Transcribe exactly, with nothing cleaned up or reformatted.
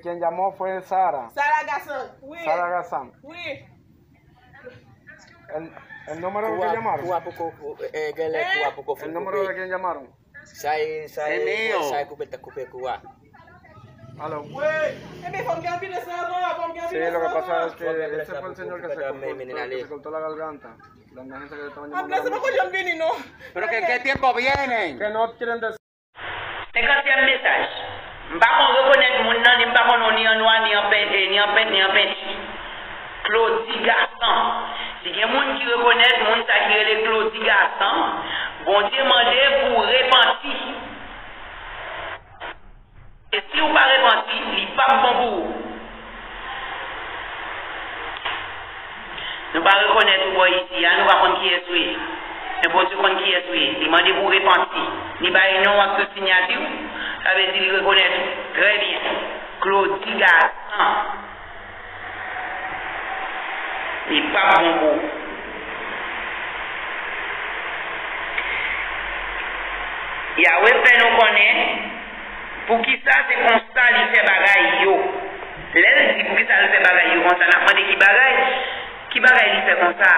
Quien llamó fue Sara. Sara Gasan, wi. Sara Gasan. Wi. El, el número de que llamaron. Kou a poko, eh, genlè kou a poko fin koupe. El número de que llamaron. Sa e, sa e, sa e koupe, t ap koupe kou a. Aló. Wi. Ebyen, fò m gen anpil de san avan, fò m gen anpil de san avan. Sí, lo que pasa es que ese fue el señor que se, que se cortó la garganta. La emergencia que le estaban llamando a la ambulancia. Ambulans poko janm vini, non. Pero que, ¿qué tiempo vienen? Que no quieren decir. Senkantyèm mesaj. M pa konn rekonèt moun nan, ni m pa konn ni an nwa, ni an pen-, eh, ni an pent, ni an penti. Claudy Gasan. Si gen moun ki rekonèt moun sa ki rele Claudy Gasan, Bondye mande pou w repanti. E si w pa repanti, li p ap bon pou ou. Nou pa rekonèt ou bò isi a, nou pa konn kiyès ou ye. Men Bondye konn kiyès ou ye. Li mande pou w repanti. Li bay non w ak tout siyati w, sa vle di li rekonèt ou. Trè byen. Claudy Gasan. Li p ap bon pou ou. Yawe fè nou konnen poukisa se konsa li fè bagay yo. Lè l di poukisa l fè bagay yo konsa, n ap mande ki bagay, ki bagay li fè konsa.